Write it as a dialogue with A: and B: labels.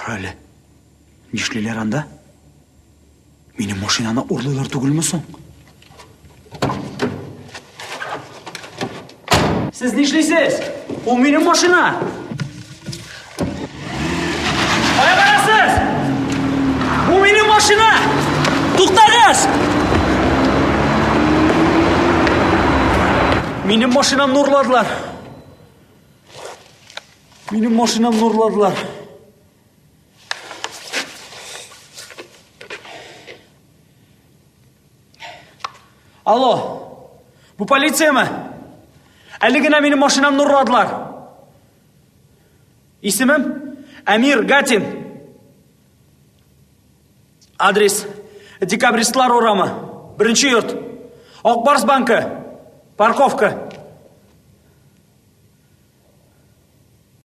A: Кара әле. Нишлиләр анда? Минем машинаны урлыйлар түгелме соң? Сез нишлисез? Ул минем машина! Кая барасыз? Бу минем машина! Туктагыз! Минем машинамны урладылар. Минем машинамны урладылар. Алло, бу полицияме? Әле генә минем машинамны урладылар. Исемем Әмир Гатин. Адрес Декабристлар урамы, беренче йорт. Акбарс банкы, парковка.